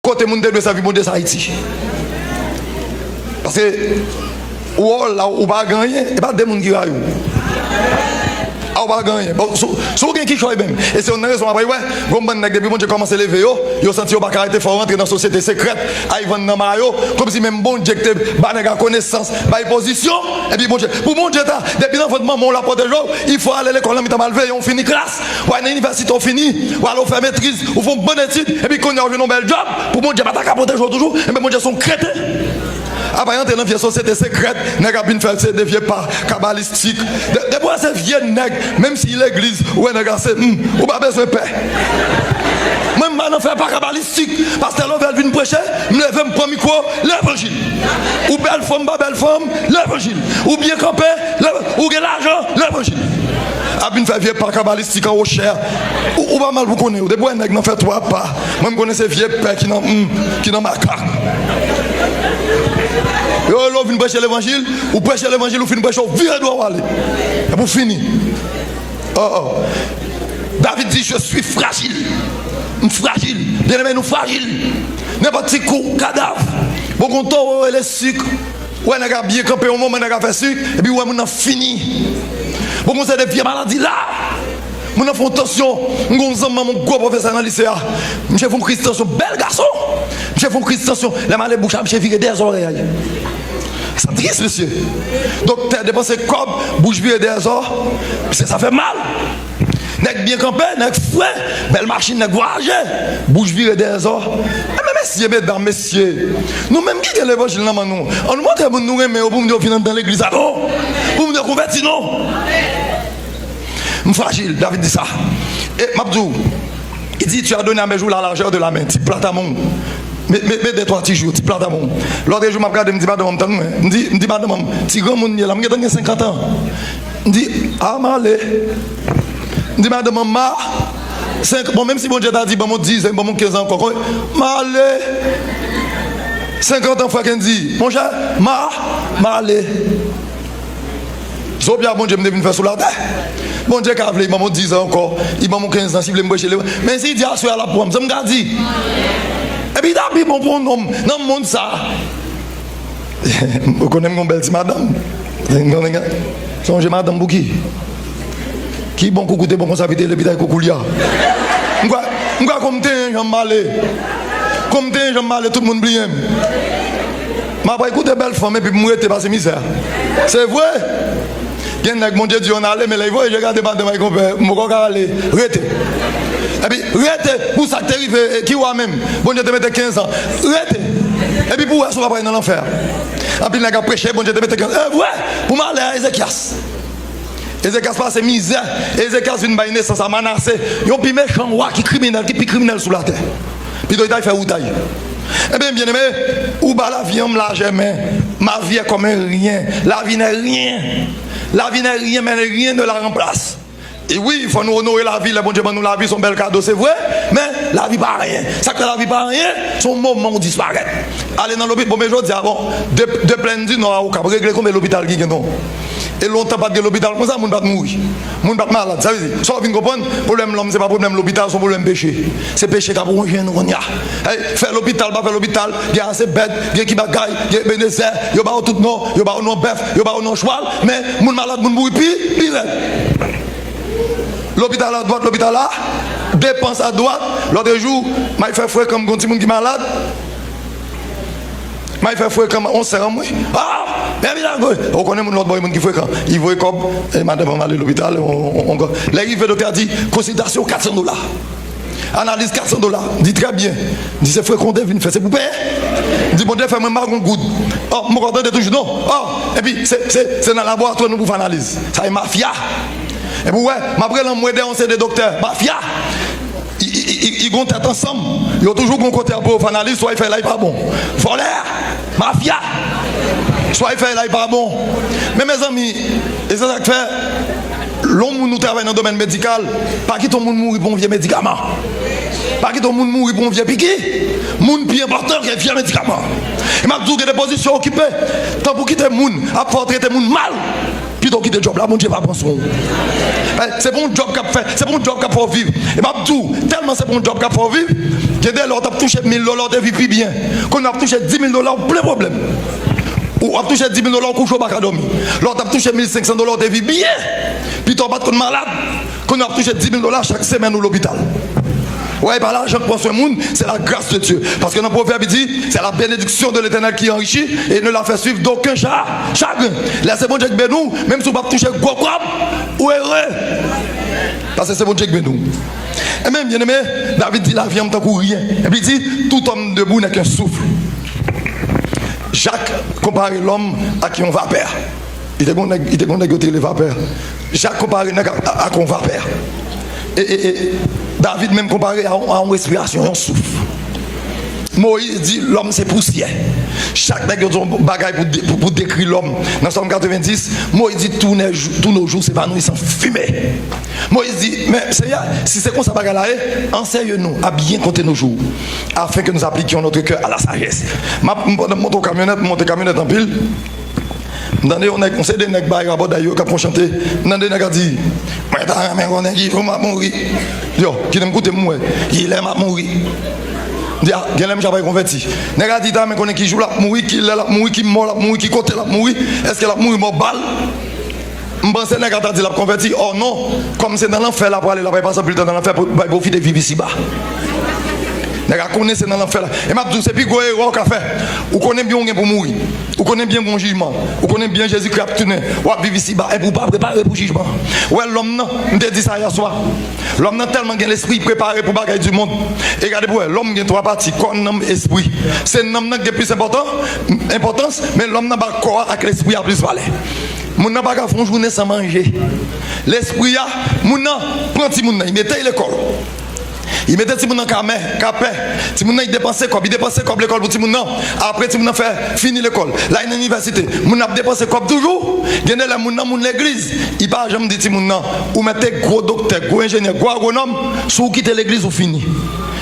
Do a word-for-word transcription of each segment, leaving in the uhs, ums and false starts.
Kote moun te dwe sèvi Bondye, se Ayiti. Paske ou wè w la, ou pa gen anyen, e pa de moun ki rayi w. A, ou pa gen anyen. Bon, si, si w gen kichòy menm, e se youn nan rezon apre, wè, gon bann nèg depi Bondye kòmanse leve yo, yo santi yo pa ka rete, fò yo rantre nan sosyete sekrèt, ay vann nan ma yo, kòmsi menm Bondye ki te ba nèg la konesans, bay pozisyon, epi Bondye, pou Bondye ta, depi nan vant manman w l ap pwoteje w, il faut ale lekòl nan mitan malveyan, w fini klas, w al nan inivèsite, w fini, w al ou fè metriz, ou fè yon bon etid, epi kounye a w jwenn yon bèl djòb, pou Bondye pa ta ka pwoteje w toujou, enben Bondye se yon kreten. Apa y antre nan vye sosyete sekrèt, nèg ap vin fè se de vye pa kabalistik. De, depi w wè se vye nèg, menm si legliz, ou wè nèg la se, hmm, ou pa bezwen pè. Mwen, m pa nan fè pa kabalistik. Pastè Lovèl vin preche, m leve, m pran mikwo, levanjil. Ou bèl fanm, pa bèl fanm, levanjil. Ou byen kanpe, levanjil. Ou gen lajan, levanjil. Ap vin fè vye pa kabalistik an wochè. Ou, ou pa mal pou konnen yo. Depi w wè nèg nan fè twa pa, mwen, m konnen se vye pè ki nan, hmm, ki nan makak. Yo rele w vin preche levanjil, ou preche levanjil, ou fin preche, ou vire dwat, ou ale. Epi w fini. Oh, oh. David di, je suis fragile. M frajil. Byeneme, nou frajil. Nenpòt ti kou, kadav. Bon, gon towo rele sik. Ou wè nèg la byen kanpe, yon moman nèg la fè sik, epi ou wè moun nan fini. Bon, gon seri de vye maladi la. Moun nan fè yon tansyon. M gon zanmi m, yon gwo pwofesè nan lise a. Misye fè yon kriz tansyon, bèl gason. Misye fè yon kriz tansyon. Lè m ale bouch la, misye vire dèyè zòrèy la. Sa tris, mesye. Doktè depanse kòb, bouch vire dèyè zò. Mesye, sa fè mal. Nèg byen kanpe, nèg fre, bèl machin, nèg vwayaje. Bouch vire dèyè zò. Enben, mesye, medam, mesye, nou menm ki gen levanjil nan men nou, ann montre moun nou renmen yo pou moun yo vin anndan legliz la, non. Pou moun yo konvèti, non. M frajil, David di sa. E m ap di w, il dit, tu as donné à mes joues la largeur de la main, ti plat a men w. Men, men, men de twa ti jou, ti plat a men w. Lòt jou, m ap gade, m di madanm, tann mwen. M di, m di madanm, ti granmoun m ye la, m gentan gen senkant an. M di, a, m ale. M di madanm, ma, senk, bon, menm si Bondye ta di, ban m diz an, ban m kenz an ankò, m ale. Senkant an, frè Kendy, monchè, ma, m ale. Zobya Bondye m te vin fè sou latè. Bondye ka vle, li ban m diz an ankò, li ban m kenz an, si vle m preche levanjil. Men si li di aswè a l ap pran m, sa m ka di? Epi li ta pi bon pou yon nonm nan mond sa. Ou konnen m gon bèl ti madanm. Sonje madanm pou ki? Ki bon koukou te bon konsa, epi te lepi tay koukou li a. M kwè, m kwè kòm m te janm ale. Kòm m te janm ale, tout moun bliye m. M ap koute bèl fanm epi m rete pase mizè. Se vre. Gen nèg Bondye di yo ann ale, men lè yo voye je gade madanm ak konpè, m poko ka ale. Rete. Epi rete pou sa k te rive, e, ki wa menm? Bondye te mete kenz an. Rete. Epi pou w wè si w pa pral nan lanfè. Anpil nèg ap preche, Bondye te mete kenz an. E vre, pou malè a Ezekyas. Ezekyas pase mizè. Ezekyas vin bay nesans a Manase, yon pi mechan wa ki kriminèl, ki pi kriminèl sou latè. Pito li t al fè woutay. Ebyen, byeneme, ou ba lavi an m lajè men. Ma vie est comme un rien. Lavi n'est rien. Lavi n'est rien, mais rien ne la remplace. E wi, fò nou onore lavi, lè Bondye ban nou lavi, se yon bèl kado, se vre, men lavi pa anyen. Sa k fè lavi pa anyen, se yon moman ou disparèt. Ale nan lopital, bon, men jodi a, bon, de, de Plèn di Nò a Okap, regle konbyen lopital ki gen non. E lontan pa t gen lopital konsa, moun pa t mouri. Moun pa t malad. Sa vle di, sa w vin konprann, pwoblèm lòm se pa pwoblèm lopital, se yon pwoblèm peche. Se peche k ap wonje nou kounye a. Ey, fè lopital, pa fè lopital, gen ase bèt, gen ki bagay, gen Ebenezè, yo ba yo tout non, yo ba yo non bèf, yo ba yo non chwal, men moun malad, moun mouri pi, pi rèd. Lopital a dwat, lopital a, depans a dwat. Lòt jou, m al fè frekan, m gon timoun ki malad. M al fè frekan, on sè an, wi. Ah, men vin la, ou konnen moun lòt bò, moun ki frekan. Li voye kòb, e madanm an ale lopital, on, on, on, lè rive, doktè a di, konsiltasyon kat san dola. Analiz kat san dola. M di, trè byen. M di, se frekan w te vin fè, se pou peye? M di, Bondye fè mwen m pa gon goud. Oh, m poko tande toujou, non. Oh, epi, se, se, se nan laboratwè nou pou fè analiz. Sa e mafya. Epi w wè, m ap rele anmwedè yon seri de doktè. Mafya. I, i, i, i, i gon tèt ansanm. Yo toujou gon kote ap fè analiz, swa y fè la, y pa bon. Vòlè! Mafya! Swa y fè la, y pa bon. Men, mezanmi, e se sa k fè, lè yon moun ou travay nan domèn medikal, pa kite yon moun mouri pou yon vye medikaman. Pa kite yon moun mouri pou yon vye piki. Moun pi enpòtan ke vye medikaman. E m ap di w, gen de pozisyon okipe. Tan pou kite moun ap fè w trete moun mal. Pito w kite djòb la, Bondye pa pran swen w. Eh, se pa yon djòb k ap fè, se pa yon djòb k ap fè w viv. E m ap di w, tèlman se pa yon djòb k ap fè w viv, Gen de lè w t ap touche mil dola, w te viv pi byen. Kounye a w ap touche dis mil dola, w plen pwoblèm. Ou ap touche dis mil dola, w kouche, w pa ka dòmi. Lè w t ap touche mil senk san dola, w te viv byen. Pita w pa t konn malad. Kounye a w ap touche dis mil dola, chak semèn ou lopital. Wè, e pa lajan k pran swen moun, c'est la grâce de Dieu. Paske nan Pwovèb, li di, c'est la bénédiction de l'Éternel qui enrichit et ne la fait suivre d'aucun cha-, chagrin. Lè se Bondye k beni w, menm si w p ap touche gwo kòb, ou ere. Paske se Bondye k beni w. Ebyen, byeneme, David di, lavi an m tankou ryen. Epi li di, tout homme debout n'est qu'un souffle. Jak konpare lòm ak yon vapè. Li te gen yon nèg, li te gen yon nèg yo te rele vapè. Jak konpare nèg ak, ak yon vapè. E, e, e, David menm konpare a, a yon respirasyon, yon souf. Moyiz di, lòm se pousyè. Chak nèg yo di yon bagay pou de-, pou, pou dekri lòm. Nan Sòm katrevendis, Moyiz di, tous nos jou-, tous nos jours s'épanouissent en fumée. Moyiz di, men Senyè, si se konsa bagay la ye, enseigne-nous à bien compter nos jours, afin que nous appliquions notre cœur à la sagesse. M ap, m, pandan m monte yon kamyonèt, m monte kamyonèt anpil. M tande yon nèg, yon seri de nèg bay rabòday yo k ap fè yon chante. M tande nèg la di, mwen ta renmen konnen ki jou m ap mouri. Yo, kite m koute m wè. Kilè m ap mouri? M di, a, genlè m ja pral konvèti. Nèg la di, li ta renmen konnen ki jou l ap mouri, kilè l ap mouri, ki mò l ap mouri, ki kote l ap mouri. Èske l ap mouri mò bal? M panse nèg la ta di l ap konvèti. Oh non, kòm se nan lanfè l ap prale, l ap pase anpil tan nan lanfè pou bay pwofite viv isiba. Nèg la konnen se nan lanfè la. E m ap di w, se pi gwo erè w ka fè. Ou konnen byen w gen pou mouri. Ou konnen byen gen yon jijman. Ou konnen byen Jezikri ap tounen. W ap viv isiba epi w pa prepare pou jijman. Ou wè lòm nan, m te di sa yèswa. Lòm nan tèlman gen lespri, li prepare pou bagay di mond. E gade pou w wè, lòm gen twa pati, kò, nanm, espri. Se nanm nan ki gen plis enpòtan, enpòtans, men lòm nan ba kò a ak lespri a plis valè. Moun nan pa ka fè yon jounen san manje. Lespri a, moun nan pran timoun nan, li mete l lekòl. Li mete timoun nan kamè, kapè. Timoun nan, li depanse kòb, li depanse kòb lekòl pou timoun nan. Apre timoun nan fè fini lekòl, l al nan inivèsite. Moun nan ap depanse kòb toujou. Gen de lè moun nan moun legliz. Li pa janm di timoun nan, ou mèt te gwo doktè, gwo enjenyè, gwo agwonòm, si w kite legliz ou fini.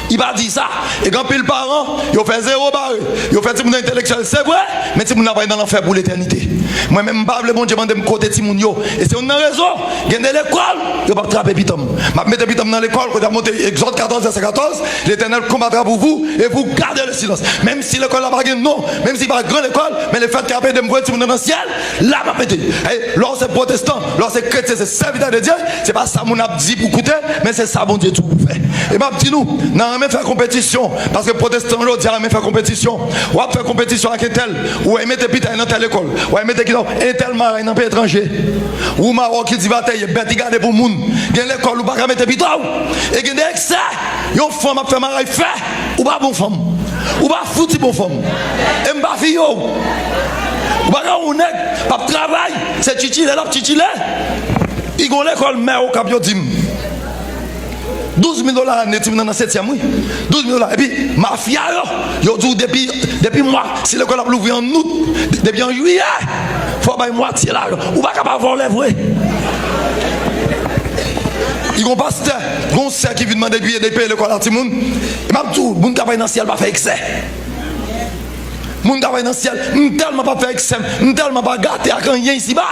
Li pa di sa. E gen anpil paran, yo fè zewo bare. Yo fè timoun nan entelektyèl, se vre, men timoun nan pral nan lanfè pou letènite. Mwen menm, m pa vle Bondye mande m kote timoun yo. E se youn nan rezon, gen de lekòl, yo p ap trape pitan m. M ap mete pitan m nan lekòl, kote y ap montre Egzòd katòz, vèsè katòz, L'Éternel combattra pour vous et vous gardez le silence. Menm si lekòl la pa gen non, menm si pa gran lekòl, men lefètke y ap ede m voye timoun nan nan syèl, la m ap mete. E lè w se pwotestan, lè w se kretyen, se sèvitè de Dye, se pa sa moun ap di pou koute, men se sa Bondye di w pou fè. E m ap di nou, n a renmen fè konpetisyon, paske pwotestan jodi a renmen fè konpetisyon. W ap fè konpetisyon ak entèl, ou wè, mete pita nan tèl lekòl, ou wè, mete kisa, entèl maray nan peyi etranje. Ou Mawòk, kiltivatè ye, bèt li gade pou moun. Gen lekòl ou pa ka mete pita w. E gen de eksè. Yon fanm ap fè maray fè. Ou pa bon fanm. Ou pa fouti bon fanm. E m pa fiye w. Ou pa ka yon nèg p ap travay, se tchitchile l ap tchitchile. Li gon lekòl mè Okap yo di m. Douz mil dola ane, timoun nan nan setyèm, wi. Douz mil dola. Epi, mafya yo, yo di w depi, depi mwa, si lekòl ap louvri an out, de-, depi an jiyè, fò w bay mwatye lajan. Ou pa ka pa vòlè vre. Li gon pastè, gon sè ki vin mande pou ede peye lekòl a timoun. E m ap di w, moun k ap al nan syèl pa fè eksè. Moun k ap al nan syèl, m tèlman p ap fè eksè, m tèlman pa gate ak anyen isiba.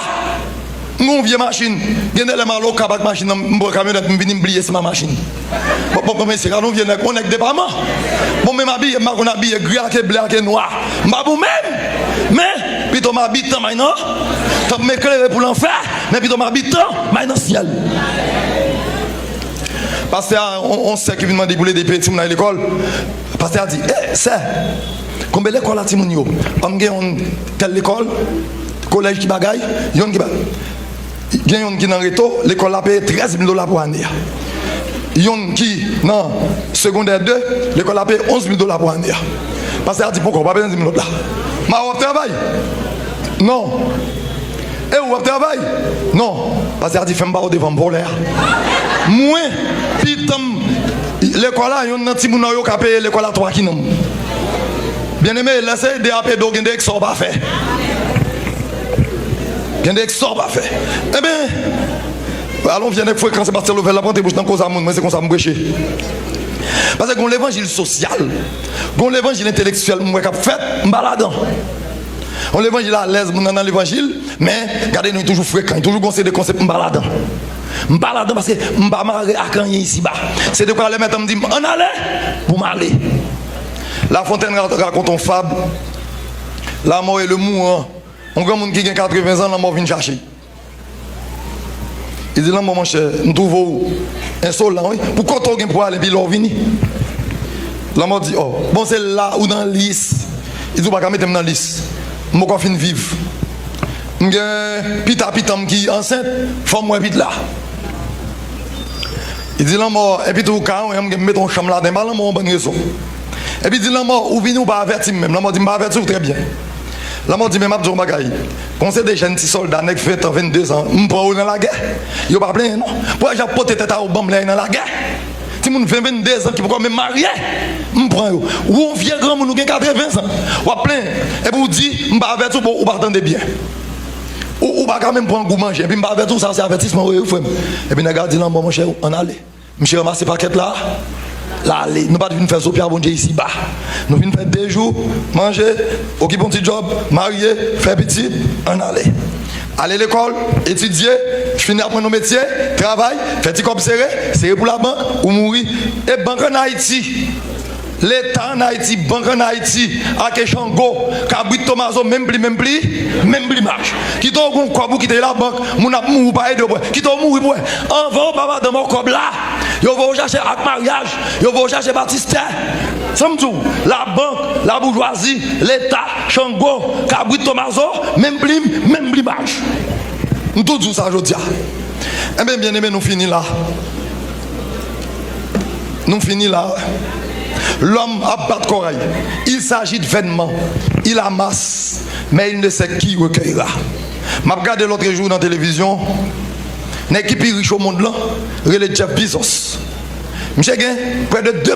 M gen yon vye machin. Gen de lè m al Okap ak machin nan, m pran kamyonèt, m vini, m bliye se ma machin. Bon, bon, bon, mesye, gade yon vye nèg, yon nèg depaman. Bon, menm abiye, m pa konn abiye gri ake ble ake nwa. M pa bon menm. Men, pito m abi tan m al nan, tanp m eklere pou lanfè, men pito m abi tan m al nan syèl. Pastè a, on, on sè ki vin mande pou l ede peye timoun nan lekòl. Pastè a di, eh, sè, konbe lekòl a timoun yo? An gen yon tèl lekòl, kolèj ki bagay, yon ki ba-, gen yon ki nan Reto, lekòl la peye trèz mil dola pou ane a. Yon ki nan segondè de, lekòl la peye onz mil dola pou ane a. Pastè a di, poko, w pa bezwen di m lòt la. Ma w ap travay? Non. E ou ap travay? Non. Pastè a di, fè m ba w devan m vòlè a. Mwen, pitan m, lekòl la, yonn nan timoun nan yo ka peye lekòl la twa kinan m. Byeneme, lè se ede ap ede w, gen de eksè w pa fè. Gen de eksè w pa fè. Enben, alon vye nèg frekan, se pastè Lovèl la pwante bouch nan koz a moun, mwen se konsa m preche. Paske gon levanjil sosyal, gon levanjil entelektyèl m wè k ap fèt, m pa ladan. Yon levanjil alèz, moun nan nan levanjil, men gade nou, li toujou frekan, li toujou gon seri de konsèp m pa ladan. M pa ladan paske m pa mare ak anyen isiba. Se de kwa lè mèt an m di m, ann ale, pou m ale. La Fontaine ra- raconte yon fab, La mort et le mourant. Yon granmoun ki gen katreven zan, lanmò vin chache l. Li di, lanmò, monchè, m twouve w ensolan, wi. Pou kote w gen pou ale, epi lè w vini? Lanmò di, o, bon, se la ou nan lis. Li di, ou pa ka mete m nan lis. M poko fin viv. M gen pita pitan m ki ansent, fò m wè pit la. Li di, lanmò, epi tou, ka yon, m gen m mete yon chanm ladan, ba lanmò yon bann rezon. Epi di, lanmò, ou vini, ou pa avèti m menm. Lanmò di, m pa avèti w, trè byen. Lanmò di, men m ap di w yon bagay. Kon se de jèn ti sòlda, nèg ventan, venndezan, m pran yo nan lagè. Yo pa plenyen, non. Pou wè jan pote tèt a yo ban m lè y nan lagè. Timoun ven, venndezan ki poko menm marye, m pran yo. Ou yon vye granmoun, ou gen katreven zan, w ap plenyen. Epi w di, m pa avèti w, bon, ou pa tande byen. Ou, ou pa ka menm pran gou manje. Epi m pa avèti w, sa se avètisman, wi, wi, frè m. Epi nèg la di, lanmò, monchè, ann ale. Misye ranmase pakèt la, l ale. Nou pa t vin fè zopya Bondye isiba. Nou vin fè de jou, manje, okipe yon ti djòb, marye, fè pitit, ann ale. Ale lekòl, etidye, fini aprann yon metye, travay, fè ti kòb sere, sere pou labank, ou mouri. E bank ann Ayiti, Leta ann Ayiti, bank ann Ayiti, ake chango, kabrit tomazo, menm pri, menm pri, menm plimaj. Kite w gon kòb ou kite labank, moun ap mouri, ou pa ede yo pou wè. Kite w mouri pou wè. Anvan yo ba madanm ou kòb la, yo voye w chache ak maryaj, yo voye w chache batistè. Sa m di w, labank, laboujwazi, leta, chango, kabrit tomazo, menm plim, menm plimaj. M tou di w sa jodi a. Enben, byeneme, nou fini la. Nou fini la. Lòm ap bat kòray. Il s'agit vainement. Il amasse, mais il ne sait qui recueillera. M ap gade lòt jou nan televizyon, nèg ki pi rich o mond lan rele Jeff Bezos. Misye gen près de de,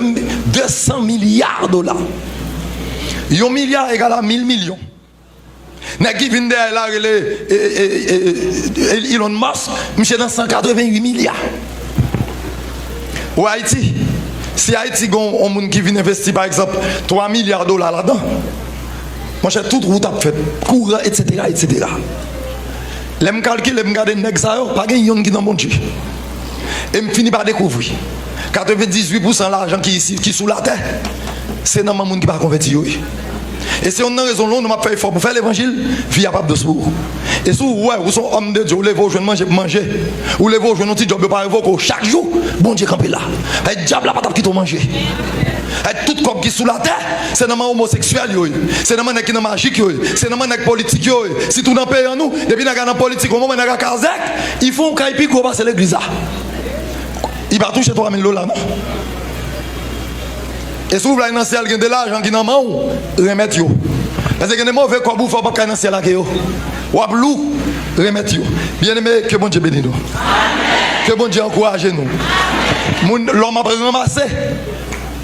de san milya dola. Yon milya egal a mil milyon. Nèg ki vin dèyè l la rele, e, e, e, e, Elon Musk, misye nan san katreven uit milya. Ou Ayiti, si Ayiti gen yon moun ki vin envesti, pa egzanp, twa milya dola ladan, monchè, tout wout ap fèt, kouran, etsetera, etsetera. Lè m kalkile, m gade nèg sa yo, pa gen yonn ki nan Bondye. E m fini pa dekouvri, katrevendizuit pousan lajan ki isi, ki sou latè, se nan men moun ki pa konvèti yo ye. E se youn nan rezon lontan m ap fè efò pou fè levanjil, vi a p ap dous pou ou. E si w wè ou se yon òm de Dye, ou leve w jwenn manje pou manje, ou leve w jwenn yon ti djòb, yo pa revoke w chak jou, Bondye kanpe la. Ay, dyab la pa t ap kite w manje. Ay, tout kòb ki sou latè, se nan men omoseksyèl yo ye, se nan men nèg ki nan majik yo ye, se nan men nèg politik yo ye. Sitou nan peyi an nou, depi nèg la nan politik, yon moman nèg la kazèk, li fè yon kay pi gwo pase legliz la. Li pa touche twa mil dola, non. E si w vle al nan syèl, gen de lajan ki nan men w, renmèt yo. Paske gen de move kòb ou fè, ou p ap ka al nan syèl ak yo. W ap lou, renmèt yo. Byeneme, ke Bondye beni nou. Ke Bondye ankouraje nou. Moun, lòm ap ranmase,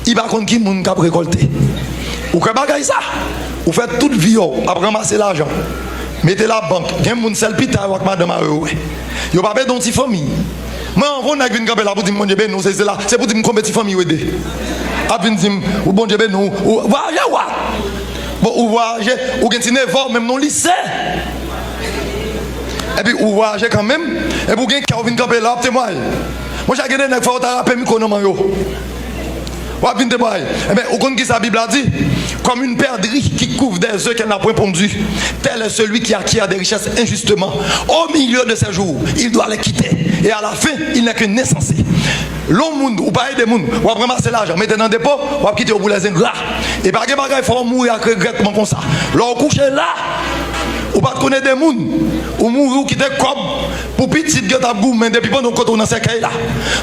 li pa konn ki moun k ap rekòlte. Ou kwè bagay sa? Ou fè tout vi w ap ranmase lajan, mete labank. Gen moun, sèl pita yo ak madanm a yo yo wè. Yo p ap ede yon ti fanmi. Mwen, anvan yon nèg vin kanpe la pou di m Bondye beni w, se, se la, se pou di m konbyen ti fanmi w ede. Ap vin di m, ou Bondye beni w, ou vwayaje, wa. Bon, ou vwayaje, ou gen ti neve w menm nan lise. Epi ou vwayaje kanmenm, epi ou gen kè w vin kanpe la, w ap temwaye. Monchè, gen de nèg fò yo ta rape mikwo nan men yo. W ap vin temwaye. Enben, ou konn ki sa Bib la di? Comme une perdrix qui couvre des œufs qu'elle n'a point pondus, tel est celui qui acquiert des richesses injustement. Au milieu de ses jours, il doit les quitter. Et à la fin, il n'est qu'un insensé. Lè w moun, ou pa ede moun, w ap ranmase lajan, mete nan depo, w ap kite yo pou lèzengra. E pa gen bagay fò w mouri ak regrètman konsa. Lè w kouche la, ou pa t konn ede moun, ou mouri, ou kite kòb pou pitit gentan ap goumen depi pandan w kote w nan sèkèy la.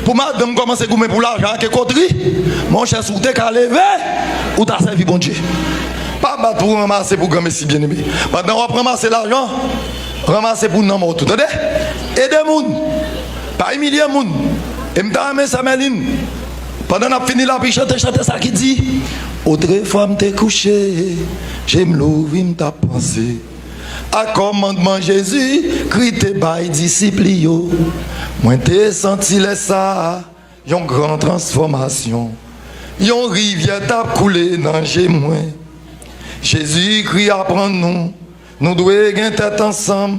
Pou madanm kòmanse goumen pou lajan ak kotri, monchè, si w te ka leve, ou ta sèvi Bondye. Pa bat pou ranmase pou granmesi, byeneme. Pandan w ap ranmase lajan, ranmase pou nanm ou tou, tande? Ede moun. Pa imilye moun. E m ta renmen sè Mèlin, pandan n ap fini la, pou l chante chante sa ki di, otrefwa m te kouche, je m louvri, m t ap panse a kòmandman Jezikri te bay disip li yo. Mwen te santi lè sa a yon gran transfòmasyon. Yon rivyè t ap koule nan je mwen. Jezikri aprann nou, nou dwe gen tèt ansanm.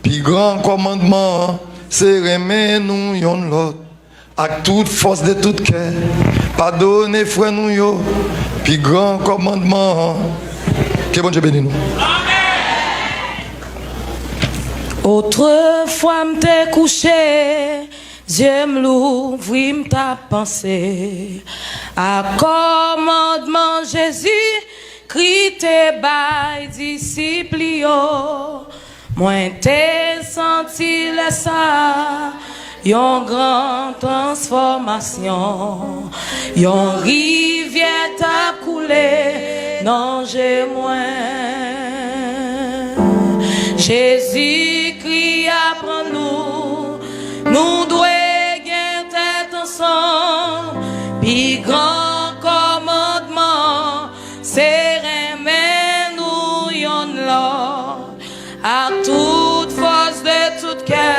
Pi gran kòmandman an, Se renmen nou yonn lòt ak tout fòs de tout kè. Padone frè nou yo, pi gran kòmandman an. Ke Bondye beni nou. Otrefwa m te kouche, zye m louvri, m t ap panse a kòmandman Jezi Kri te bay disip li yo. Mwen te santi lè sa a yon gran transfòmasyon, yon rivyè t ap koule nan je mwen. Jezikri aprann nou, nou dwe gen tèt ansanm. Pi gran kòmandman se renmen nou yonn lòt ak tout fòs de tout kè.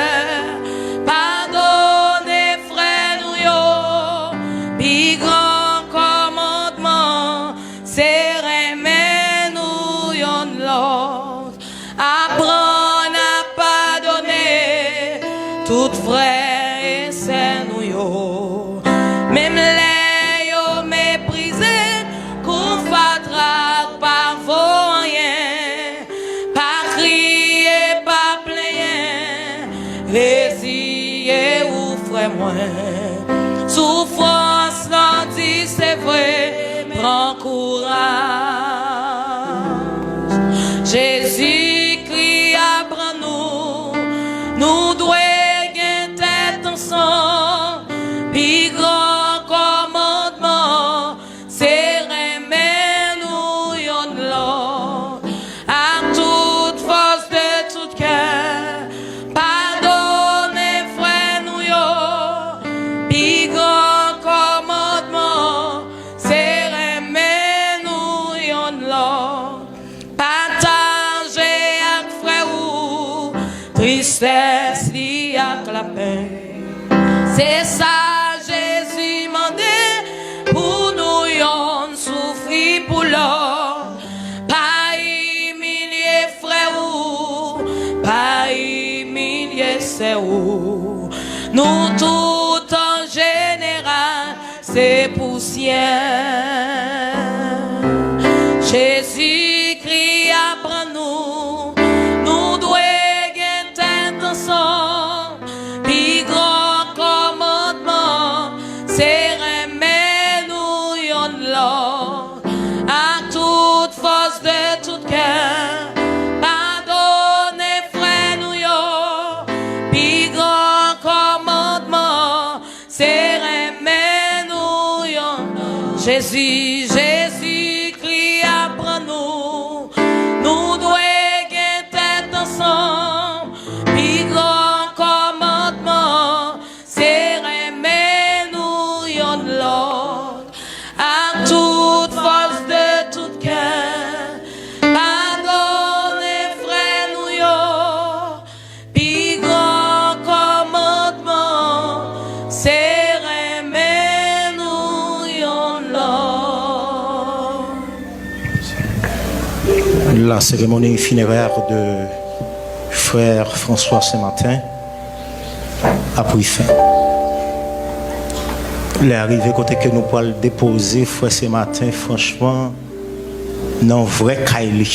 Padone frè nou yo, pi gran kòmandman se renmen nou yonn lòt. Aprann ap padone tout frè e sè nou yo. Menm lè yo meprize, kou fatra pa vo anyen. Pa kriye, pa plenyen, reziye ou frè mwen. Soufrans lan di se vre, pran kouraj. Jezikri aprann nou, nou dwe gen tèt ansanm. Pi gran kòmandman se renmen nou yonn lòt ak tout fòs de tout kè. Padone frè nou yo, pi gran kòmandman se renmen nou yonn lòt. Pataje ak frè ou tristès li ak lapenn. Se sa Jezi mande pou nou yonn soufri pou lòt. Pa imilye frè ou, pa imilye sè ou. Nou tout an jeneral se pousyè. Jezikri aprann nou, nou dwe gen tèt ansanm. Pi gran kòmandman se renmen nou yonn lòt ak tout fòs de tout kè. Padone frè nou yo, pi gran kòmandman se renmen nou yonn. Jezi, Jezikri aprann nou, nou dwe gen tèt ansanm. Pi gran kòmandman se renmen nou yonn lòt ak tout fòs de tout kè. Padone frè nou yo, pi gran kòmandman se renmen nou yonn lòt. La cérémonie funéraire de frère François Saint-Martin a pris fin. Lè a rive kote ke nou pral depoze frè Saint-Martin, franchman, nan vrè kay li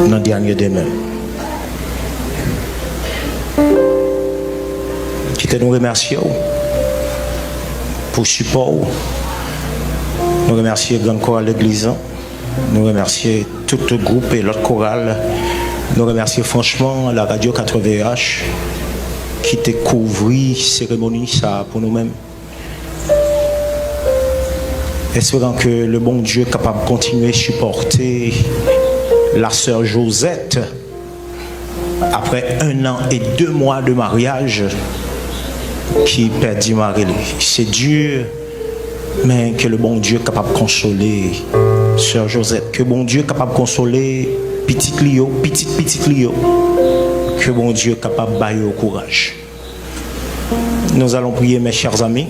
nan dènye demen. Kite nou remèsye w pou sipò w. Nou remèsye Grann Koral Legliz lan. Nou remèsye tout gwoup e lòt koral. Nou remèsye franchman la radio quatre V H ki te kouvri seremoni sa a pou nou menm. Espérant que le bon Dieu capable continuer supporter la sœur Josette après un an et deux mois de mariage qui perdit mari li. C'est dur, mais que le bon Dieu capable consoler sœur Josette. Que bon Dieu capable consoler pitit li yo, pitit pitit li yo. Que bon Dieu capable ba yo courage. Nous allons prier, mes chers amis,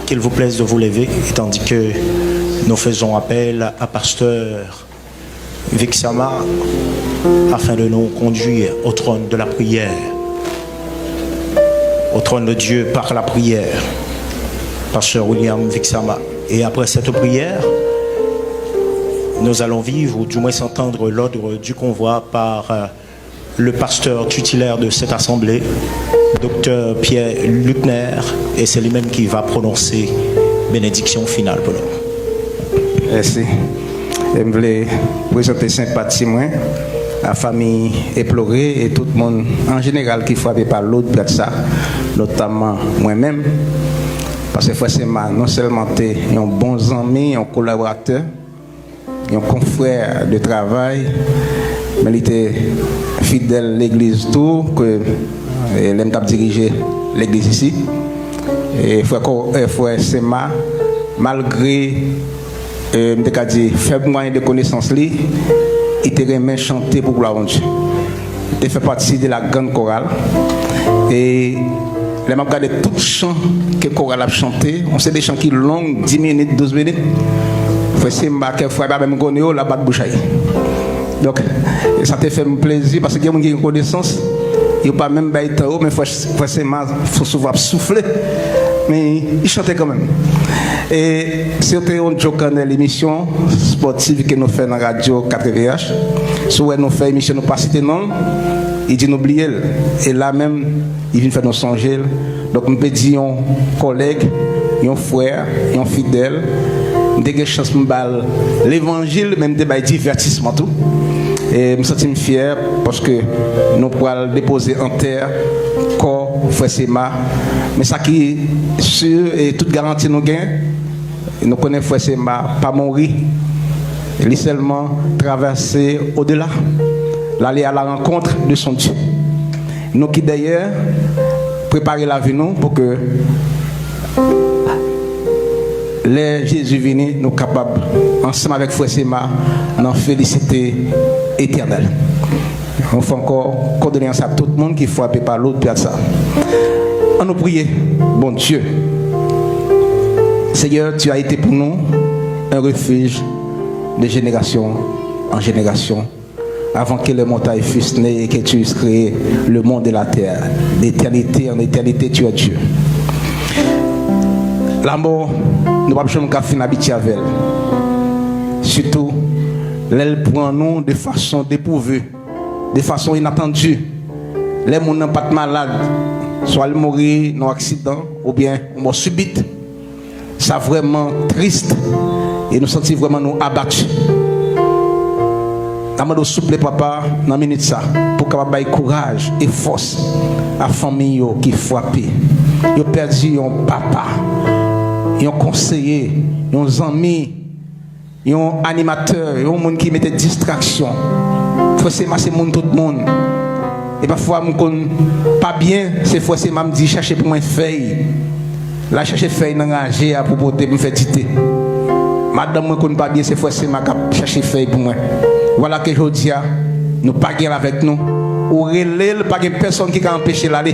qu'il vous plaise de vous lever, et tandis que nous faisons appel à pasteur Vixama afin de nous conduire au trône de la prière. au trône de Dieu par la prière. Pasteur William Vixama. Et après cette prière, nous allons vivre, ou du moins entendre l'ordre du convoi par euh, le pasteur tutélaire de cette assemblée, docteur Pierre Luckner, et c'est lui-même qui va prononcer bénédiction finale pour nous. Mèsi. E m vle prezante senpati mwen a fanmi Eplore e tout moun an jeneral ki frape pa loud pèt sa, notaman mwen menm. Paske frè Sema non sèlman te yon bon zanmi, yon kolaboratè, yon konfrè de travay, men li te fidèl legliz tou, ke e, lè m t ap dirije legliz isi. E frè, frè Sema, malgre e, m te ka di fèb mwayen de konesans li, li te renmen chante pou glwa Bondye. Li te fè pati de la grande chorale. E lè m ap gade tout chan ke koral ap chante, yon se de chan ki long, dis minit, douz minit, frè Sema, kèk fwa, li pa menm konnen yo, l ap bat bouch a li. Donk, sa te fè m plezi, paske gen moun ki gen konesans, yo pa menm bay tan yo, men frè, frè Sema, fò souvan ap soufle, men li chante kanmenm. E se te yon djokannè emisyon spòtiv ke nou fè nan radyo katreven H. Si w wè nou fè emisyon, nou pa site non l, li di nou bliye l. E la menm, li vin fè nou sonje l. Donk, m pe di yon kòlèg, yon frè, yon fidèl. M te gen chans m ba l levanjil, men m te bay divètisman tou. E m santi m fyè paske nou pral depoze an tè kò frè Sema. Men sa ki si, e tout garanti nou gen, nou konnen frè Sema pa mouri. Li sèlman travèse odela. L ale à la rencontre de son Dieu. Nou ki dèyè, prepare lavi nou pou ke lè Jezi vini, nou kapab, ansanm avèk frè Sema, nan felisite Etènèl. Yon fwa ankò, kondoleyans a tout moun ki frape pa loud pèt sa. Ann nou priye Bondye. Seigneur, tu as été pour nous un refuge de génération en génération, avant que les montagnes fussent nées et que tu eusses créé le monde et la terre. D'éternité en éternité, tu es Dieu. Lanmò, nou p ap janm ka fin abitye avè l. Sitou, lè l pran nou de fason depouve, de fason inatandi. Lè moun nan pa t malad, swa l mouri nan yon aksidan, oubyen yon mò sibit. Sa vrèman tris e nou santi vrèman nou abati. N ap mande w souple, Papa, nan minit sa, pou w kapab bay kouraj e fòs a fanmi yo ki frape. Yo pèdi yon papa, yon konseye, yon zanmi, yon animatè, yon moun ki mete distraksyon. Frè Sema se moun tout moun. E pafwa m konn pa byen, se frè Sema m di chache pou mwen fèy. L al chache fèy nan raje a pou pote pou m fè dite. Madanm mwen konn pa byen, se frè Sema k ap chache fèy pou mwen. Vwala ke jodi a, nou pa gen l avèk nou. Ou rele l, pa gen pèsonn ki ka anpeche l ale.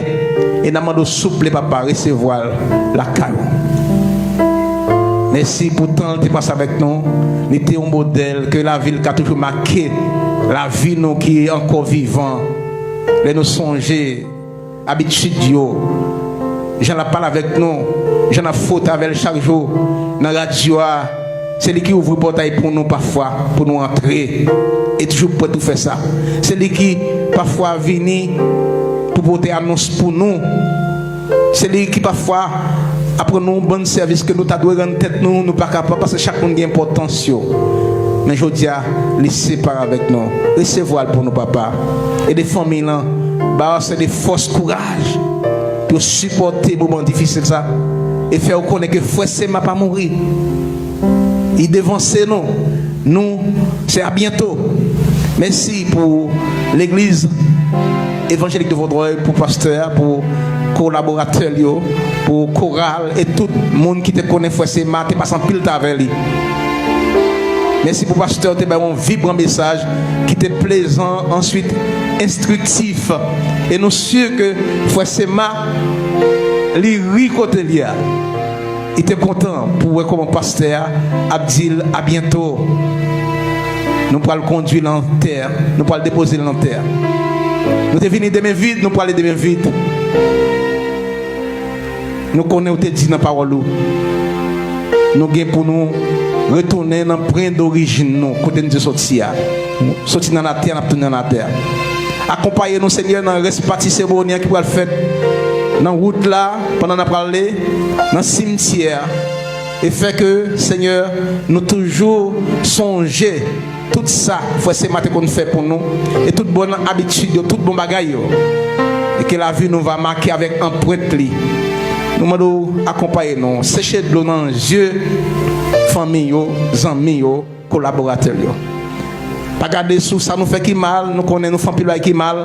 E n ap mande w souple, Papa, resevwa l lakay ou. Mèsi pou tan l te pase avèk nou. Li te yon modèl ke lavi l ka toujou make lavi nou ki ankò vivan. Lè nou sonje abitid yo, jan l ap pale avèk nou, jan n ap fwote avè l chak jou nan radyo a. Se li ki ouvri pòtay pou nou pafwa, pou nou antre, e toujou prè pou fè sa. Se li ki pafwa vini pou pote anons pou nou. Se li ki pafwa aprann nou yon bann sèvis ke nou ta dwe rann tèt nou, nou pa kapab, paske chak moun gen enpòtans yo. Men jodi a, li separe avèk nou. Resevwa l pou nou, Papa. Ede fanmi lan, ba yo ase de fòs, kouraj pou yo sipòte moman difisil sa, e fè yo konnen ke frè Sema pa mouri. Li devanse nou. Nou, se a byento. Mèsi pou legliz Evangelik de Vaudreuil, pou pastè a, pou kolaboratè l yo, pou koral e tout moun ki te konnen frè Sema, te pase anpil tan avè li. Mèsi pou pastè, te bay yon vibran mesaj ki te plezan, answit enstriktif. E nou si ke frè Sema, li ri kote li a. Li te kontan pou wè kòman pastè a ap di l a byento. Nou pral kondui l nan tè, nou pral depoze l nan tè. Nou te vini de men vid, nou prale de men vid. Nou konnen ou te di nan pawòl ou, nou gen pou nou retounen nan pwen dorijin nou, kote nou te soti a. Soti nan latè, n ap tounen nan latè. Akonpaye nou, Senyè, nan rès pati seremoni an ki pral fèt nan wout la, pandan n ap prale nan simtyè a. E fè ke, Senyè, nou toujou sonje tout sa frè Sema te konn fè pou nou, e tout bon abitid yo, tout bon bagay yo, e ke lavi nou va make avèk anprent li. Nou mande w akonpaye nou, seche dlo nan zye fanmi yo, zanmi yo, kolaboratè yo. Pa gade sou sa nou fè ki mal, nou konnen nou fè anpil bagay ki mal,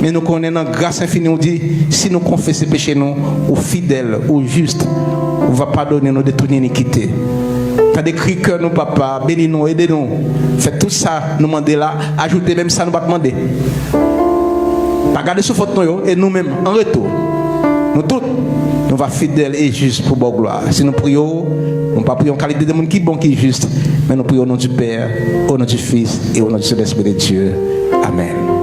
men nou konnen nan gras enfini ou di, si nou konfese peche nou, ou fidèl, ou jis, ou va padone nou de tout inikite. Tande kri kè nou, Papa, beni nou, ede nou. Fè tout sa nou mande la, ajoute menm sa nou pa t mande. Pa gade sou fòt nou yo, e nou menm, an retou, nou tout, nou va fidèl e jis pou ba w glwa. Si nou priye w, nou pa priye yon kalite de moun ki bon, ki jis, men nou priye au nom du Père, au nom du Fils et au nom du Saint-Esprit de Dieu. Amen.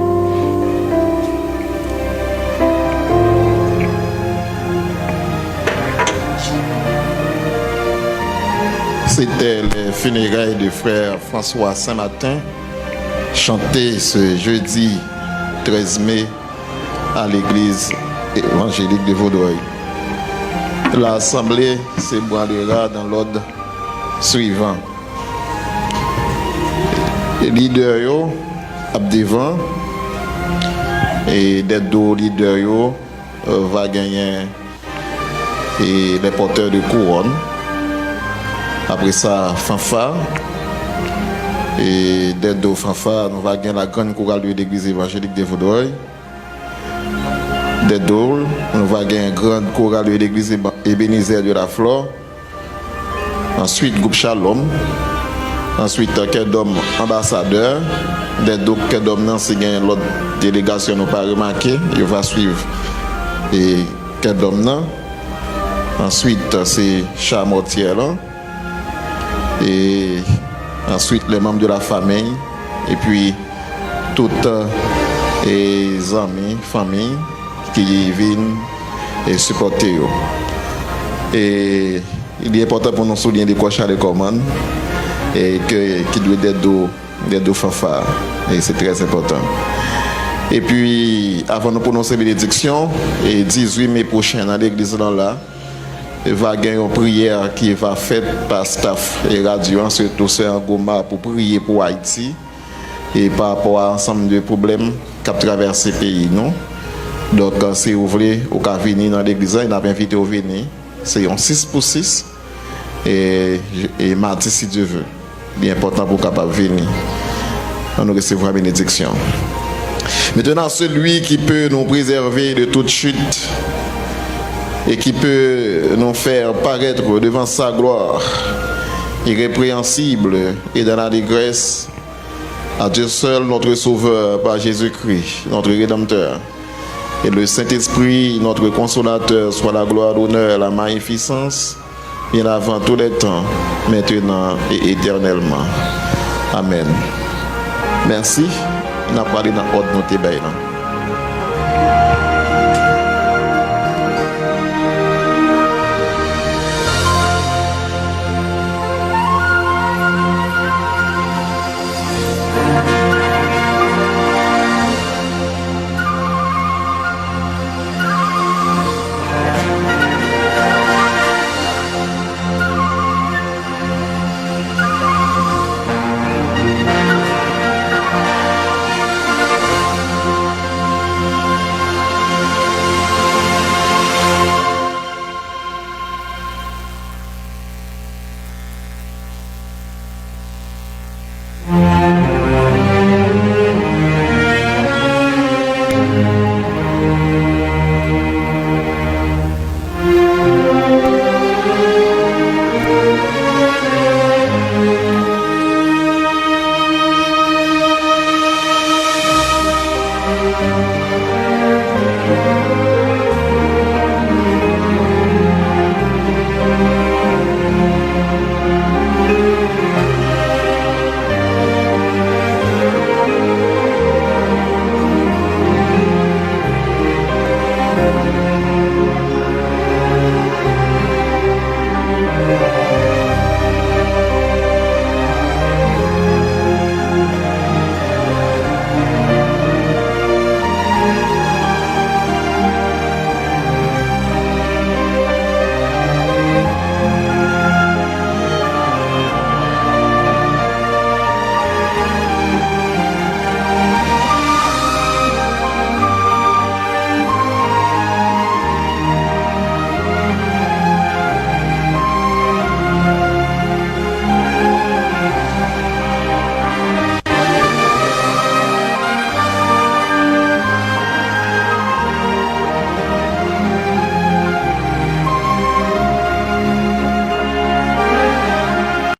C'était les funérailles de frère François Saint-Martin, chanté ce jeudi treize mai à l'église évangélique de Vaudreuil. L'assemblée se branlera dans l'ordre suivant. Lidè yo ap devan, e dèt do lidè yo, euh, va genyen e les porteurs de couronne. Apre sa, fanfa. E dèt do fanfa, nou va gen la grande chorale de l'église évangélique de Vaudreuil. Dèt do, nou va gen grande chorale de l'église Eba-, Ebenezer de la Flore. Answit, gwoup Shalom. Answit, kè dòm anbasadè. Dèt do kè dòm nan, si gen lòt delegasyon nou pa remake, yo va swiv e kè dòm nan. Answit, se cha mòtyè lan. E answit, les membres de la famille. Epi, tout, e zanmi, fanmi ki vin e sipòte yo. E li enpòtan pou nou souliyen de kò Charles Coleman, e ke, ki dwe dèt do, dèt do fanfa. E se trè enpòtan. Epi, avan nou pwononse benediksyon, e dizuit me pwochen nan legliz lan la, va gen yon priyè ki va fèt pa staff e radyo an, sitou sè Angoma, pou priye pou Ayiti e pa rapò a ansanm de pwoblèm k ap travèse peyi nou. Donk, si w vle, ou ka vini nan legliz la, e n ap envite w vini. Se yon sis pou sis, e, e madi, si Dye vle. Li enpòtan pou w kapab vini. Ann nou resevwa benediksyon. Maintenant, celui qui peut nous préserver de toute chute et qui peut nous faire paraître devant sa gloire irrépréhensible et dans l'allégresse, à Dieu seul, notre Sauveur, par Jésus-Christ, notre Rédempteur, et le Saint-Esprit, notre Consolateur, soit la gloire, l'honneur, la magnificence, bien avant tous les temps, maintenant et éternellement. Amen. Mèsi. N ap prale nan òd nou te bay lan.